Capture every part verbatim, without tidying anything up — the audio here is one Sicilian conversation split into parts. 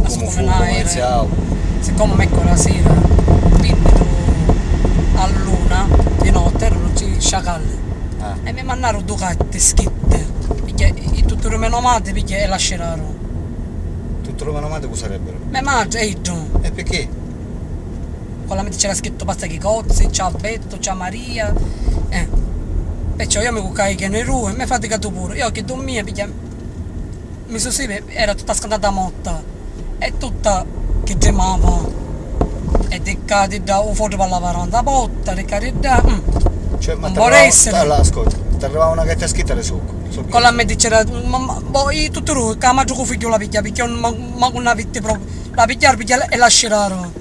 Comu fu, comu iniziau? Siccomu me cora sira vinniru a l'una di notti, eranu sti sciacalli e mi mannaru du carti scritti, picchì i tutti lu me nomati, picchì e la sciraru. Tutti lu me nomati cu sarebbero? Me matri e iddu. E picchì? Quella mi c'era scrittu pasta chi cozzi, ciao Betto, ciao Maria. Eh. Perciò io mi cuccai che ne rue, me frati che tu pure. Io che dormia, picchì mi susivi era tutta scantata motta e tutta che tremava. E di ccà di ddà u fotu parlava tanta botta, di ccà di ddà. Mm. Cioè, ma non può essere. Allora, ascolta, ti arrivava una carta scritta di socco. Con la me diceva, ma, ma, boh, io tutto lui, che la madre con figlio la piglia, perché non, ma, ma non la vitti proprio. La pigliarono, pigliarono e la scirarono.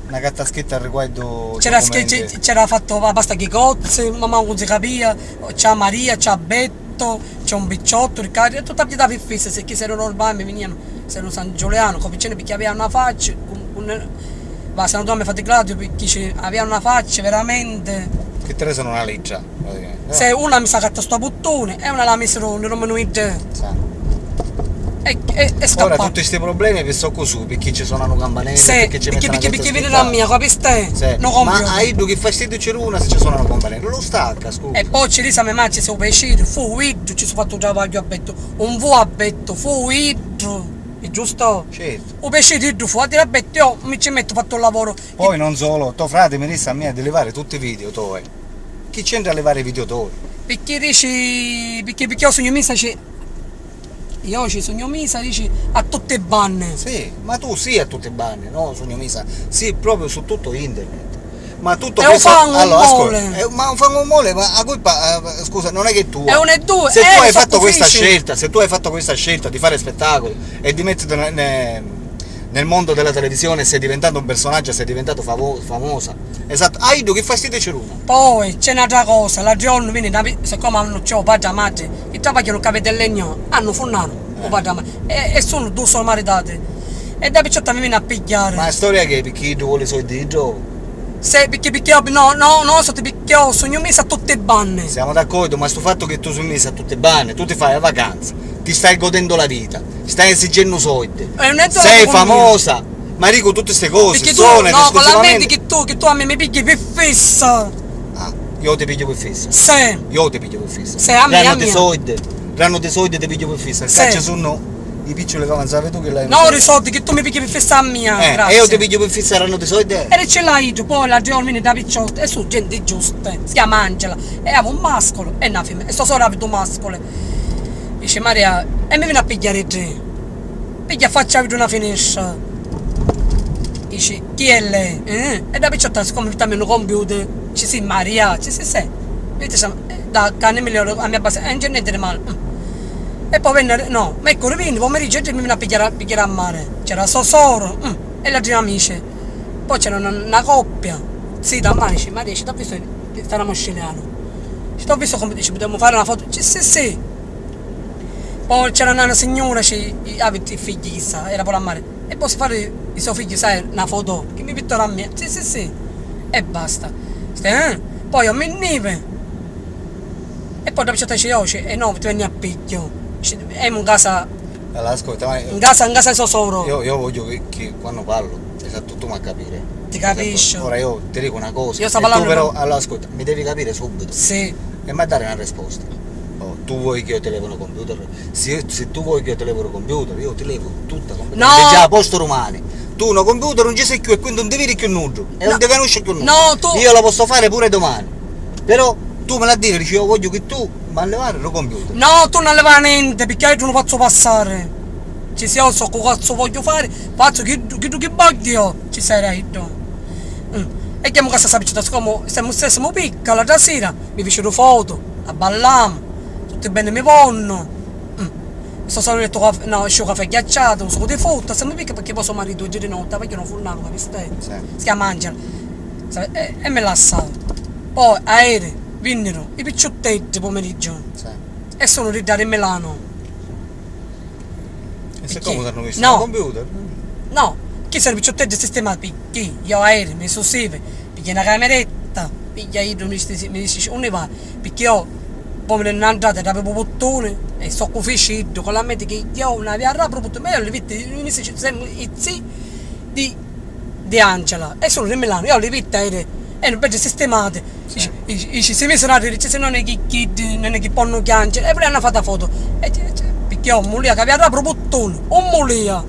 Una carta scritta al riguardo. C'era scritto, c'era fatto la pasta chi cozzi, ma manco si capia, c'è Maria, c'è Betto, c'è un picciotto, Riccardo, e tutta la vita per fissa, se chi se non ormai mi venivano, se non San Giuliano, con vicino perché aveva una faccia, con, con, ma se non tu mi fate Claudio, perché aveva una faccia veramente. Che te ne sono una lettera, praticamente. Se una mi sa catta sto buttone e una la misero un rumeno. Sa. E, e, e ora scappa. Tutti sti problemi vi so cosù, perché ci suonano campanelli, sì, perché ci perché, mettono perché, perché vedi la mia, capisti? Sì. No, ma a iddu che fastidio c'è una se ci suonano campanelli? Lo stacca, scusa. E poi ci disse a me mamma, ci sono piacere, fu iddu, ci sono fatto un travaglio a betto, un fu a betto, fu iddu, è giusto? Certo. Un piacere iddu fu, a dire a betto, io mi ci metto fatto un lavoro. Poi non solo, tuo frate mi disse a me di levare tutti i video tuoi. Chi c'entra a levare i video tuoi? Perché dici, perché, perché io sogno misa, ci, io ci sogno misa, dici, a tutte e banne. Sì, ma tu sì a tutte e banne, no? Sogno misa, sì, proprio su tutto internet. Ma tutto questo, allora, ascolta, eh, ma fango un mole, ma a colpa, eh, scusa, non è che tu. È un e due, se tu hai fatto questa scelta, se tu hai fatto questa scelta di fare spettacolo e di metterti ne- ne- nel mondo della televisione, sei diventato un personaggio, sei diventato famo- famosa. Esatto, a iddu chi fastidio c'è una. Poi c'è un'altra cosa, l'altro giorno vini, siccome hanno c'è padre e madre, che travagliano cavete e legno, hanno funnano, o padre e madre, e, e sono due sono maritati. E da picciotta mi viene a pigliare. Ma la storia che è? Perché iddu vuole i soldi di iddu? Se, perché, perché io, no, no, no, so, perché io sogno misa a tutte e banne. Siamo d'accordo, ma sto fatto che tu sei misa a tutte e banne, tu ti fai la vacanza, ti stai godendo la vita, stai esigendu soldi. Sei famosa, ma dico tutte ste cose, perché tu, no, con la mente che tu, che tu a me mi pigli per fissa. Ah, io ti piglio per fissa? Sì. Io ti piglio per fissa? Sì, a me, a me. Dannoti soldi, dannoti soldi ti piglio per fissa. Sì. Caccia su no. I picciuli che avanzava tu che l'hai. No, i soldi che tu mi pigli per fissa a mia. Eh, grazie. E io ti piglio per fissa, dannoti soldi? E ce l'hai tu, poi la giornina da picciotta, e su gente giusta, si chiama Angela, e aveva un mascolo e una femmina, e sto solo aveva due mascoli. Dice Maria, e mi viene a pigliare i tre. Piglia faccia vidi una finestra. Dici, chi è lei? Eh? E da picciotta, siccome mi un computer, ci si Maria, ci si se. Vedi, da cane migliore a mia base, e non c'è niente di male. Mm. E poi venne, no, ma ecco, venne pomeriggio e mi venne a pigliare, a pigliare a mare. C'era so soro, mm, e l'altri amici. Poi c'era una, una coppia. Sì, da mare, dice, Maria, ci t'ho visto, stavamo scegliendo. Ci t'ho visto come dice, possiamo fare una foto? Dice, sì, sì. Poi c'era una signora, ci avete figli, era pure a mare. E poi si fa i so figli, sai, una foto che mi pittore a me. Sì, sì, sì. E basta. Ste, eh? Poi io mi nive. E poi dopo ci dice, io, e no, ti veni a piglio. Emo in casa. Allora, ascolta, ma in casa, in casa di so soro. Io, io voglio che, che quando parlo, esatto, tu mi capire. Ti capisco. Ora io ti dico una cosa. Io sto parlando. E tu però, allora, ascolta, mi devi capire subito. Sì. E mi dare una risposta. Oh, tu vuoi che io ti levo un computer? Se, se tu vuoi che io ti levo il computer, io ti levo tutta la computer. No! Perché già a posto domani. Tu no computer non ci sei più e quindi non ti vedi più nulla. E non ti conosci più nulla. No, tu. Io lo posso fare pure domani. Però tu me l'ha dire, dici, io voglio che tu mi levi il computer. No, tu non leva niente, perché io non lo faccio passare. Ci sia, io so cosa voglio fare, faccio che, che, che voglio io. Ci sarei tu. Mm. E chiamo casa sta picciotta, siccome siamo, siamo piccola, da sera. Mi fecero foto, abballammo, tutti bene mi vonno. Mm. Sto solo detto, no, esce un caffè ghiacciato, un succo di frutta, se mi picca perché poi so marito oggi di notte, perché non furnavo, capiste? Sì. Si chiama Angela. E, e mi lassavo. Poi aerei, vennero i picciottetti pomeriggio. Sì. E sono arrivati a Milano. E siccome hanno visto no. Un computer? No, chi serve ciò te sistema picchì? Io aerei, mi susive, piglia una cameretta, piglia io, mi dici, mi dici, unni vai? Picchì io Poi mi n'è andata, era proprio puttuni, e so cu fici iddu, con la mente che io non aveva proprio puttuni, ma io li vitti, mi si, semu i zii di, di Angela, e sono di Milano, io li vitti, e, e non peggio sistemati, dici, dici, dici, si misero a ridere, dice, se non è che, che, non è che possono piangere, e poi hanno fatto foto, e, e, e, perché io mulia che aveva proprio puttuni, un mulia,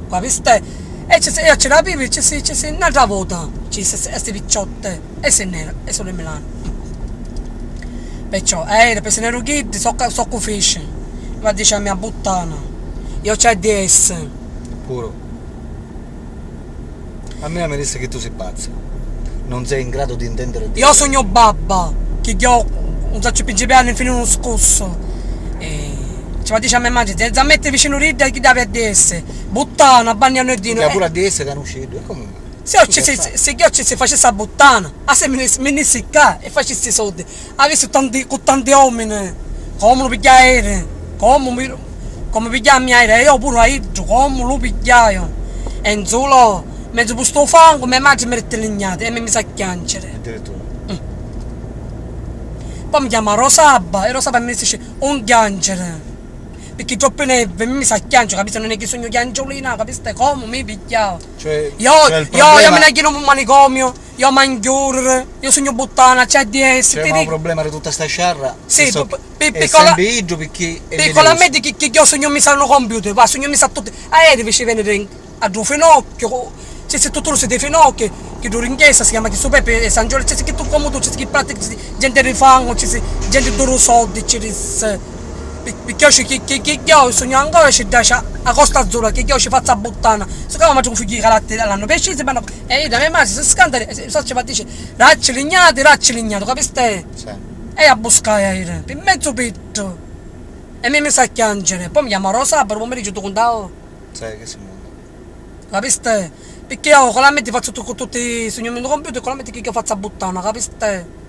qua viste, e ci si, io ci la vivi, ci si, ci si, un'altra volta, ci si, e sti picciotte. E se n'era, e sulu in Milanu. Perciò, eh, era, pe se n'eru chiddi, so, so cu fici. Ma dici a mia buttana. Io c'è di esse. Puru. A mia mi dissi che tu sei pazza. Non sei in grado di intendere. Io sogno babba, che io non saccio principiare infine uno scosso. E ci va dice a mia madre, ti zammetti vicino ridda che devi a di esse. Buttana, bagna nordino. Che pure a di esse conosci, e come? Se oggi si, se, se oggi si facesse a buttana, a se mi, mi nissi qua e facessi i soldi, avissi tanti, cu tanti omini, comu lu pigghiai aerei, comu mi, comu pigghiai a mia aerei, e io puru a iddu, comu lu pigghiai, e nzulo, mezzu pu stu fangu, me matri mi detti lignati e mi misi a chianciri. Addirittura. Mm. Poi mi chiama Rosabba e Rosabba mi dici, un chianciri. Picchì troppi nervi, mi misi a chianciri, capiste? Non è che sugnu chianciulina, capiste? Comu mi pigghiau? Cioè, io, cioè, il io, problema io mi ne ghinu un manicomio, io mangiurri, io sugnu buttana, c'è di esse. Cioè, ma un problema di tutta sta sciarra? Sì, so, pi, pi, è piccola, sempre iddu, perché è piccola a me di chi, chi io sugnu misa a un computer, va, sugnu misa a tutti. Aerei vi ci venire in a ddu finocchiu, ci si tuttu lu siti finocchi, chi ddu ringhessa si chiama chi su Pepe e San Giorgio, ci si chi tu comu tu, ci si chi prati, ci si gente di fangu, ci si gente duru soldi, ci dissi. Picchì oggi chi, chi, chi, chi io sugnu ancora ci daci a costa azzurra, chi io ci fazzu a buttana, siccome ma tu figli i caratteri all'anno, pesci si vanno, e io da me madre si scandali, e so ci fa dice, racci lignati, racci lignati, capiste? Sì. E a buscaia io, pi mezzu pittu, e mi misi a chianciri, poi mi chiama Rosa, per pomeriggio tu contavo. Sì, che si mondo. Capiste? Picchì io con la mente faccio tu, con tutti, sugnu un computer, con la mente chi io faccio a buttana, capiste?